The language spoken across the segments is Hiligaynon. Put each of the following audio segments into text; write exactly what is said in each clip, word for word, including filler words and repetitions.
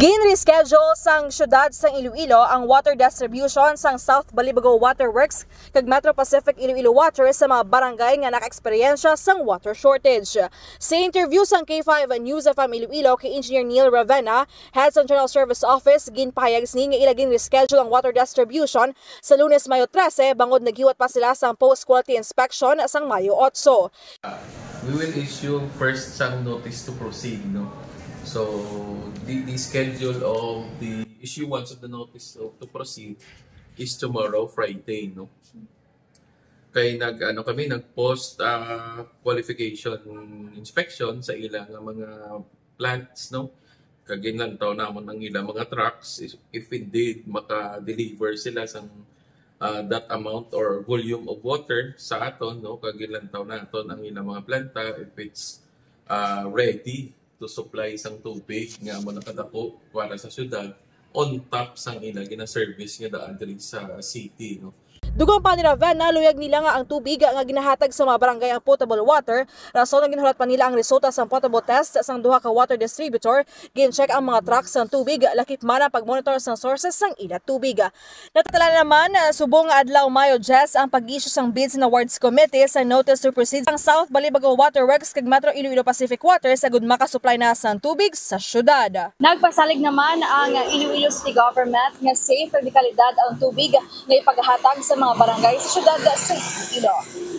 Gin-reschedule sang siyudad sang Iloilo ang water distribution sang South Balibago Water Works kag Metro Pacific Iloilo Water sa mga barangay nga naka-eksperyensya sang water shortage. Sa interview sang K five News F M Iloilo kay Engineer Neil Ravenna, head sang General Service Office, ginpahayag sini nga ila gin-reschedule ang water distribution sa Lunes, Mayo trese, bangod naghiwat pa sila sang post-quality inspection sang Mayo otso. We will issue first some notice to proceed, no? So, the, the schedule of the issuance of the notice of, to proceed is tomorrow, Friday, no? Kay nag, ano kami, nag-post, ah, qualification inspection sa ila nga mga plants, no? Kag ginlantaw namon ang ila mga trucks, if, if indeed maka-deliver sila sang, ah, that amount or volume of water sa aton, no? Kag ginlantaw naton ang ila mga planta if it's, ah, ready to supply sang tubig nga amo nakadako para sa syudad on top sang ila gina-service nga daan diri sa city, no? Dugang pa ni Ravenna, luyag nila nga ang tubig nga ginahatag sa mga barangay ang potable water, rason nga ginhulat pa nila ang resulta sang potable test sang duha ka water distributor, gin-check ang mga truck sang tubig, lakip man ang pag-monitor sang sources sang ila tubig. Natala naman, ah, subong nga adlaw, Mayo diyes, ang pag-issue sang bids na Wards Committee sa notice to proceed sang South Balibago Water Works kag Metro Iloilo Pacific Water sa gud makasupply na sang tubig sa syudad. Nagpasalig naman ang Iloilo City Government nga safe kag kalidad ang tubig nga ipagahatag sa mga barangay sa siyudad sa Iloilo.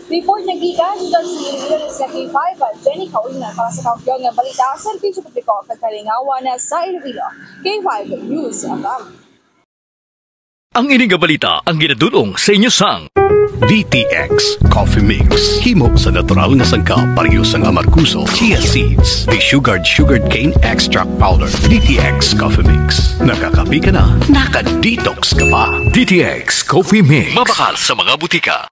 Report nga gikan sa Iloilo sa K five, Jenny Kaulina para sa Kampiyon nga Balita, Serbisyo Publiko kag Kalingawan sa Iloilo. K five News F M. Ang ini nga balita ang ginadul-ong sa inyo sang D T X Coffee Mix. Himo sa natural nga sangkap, pareho sang amargoso, chia seeds, desugared sugarcane extract powder. D T X Coffee Mix. Nakakape ka na, naka-detox ka pa. D T X Coffee Mix. Mabakal sa mga butika.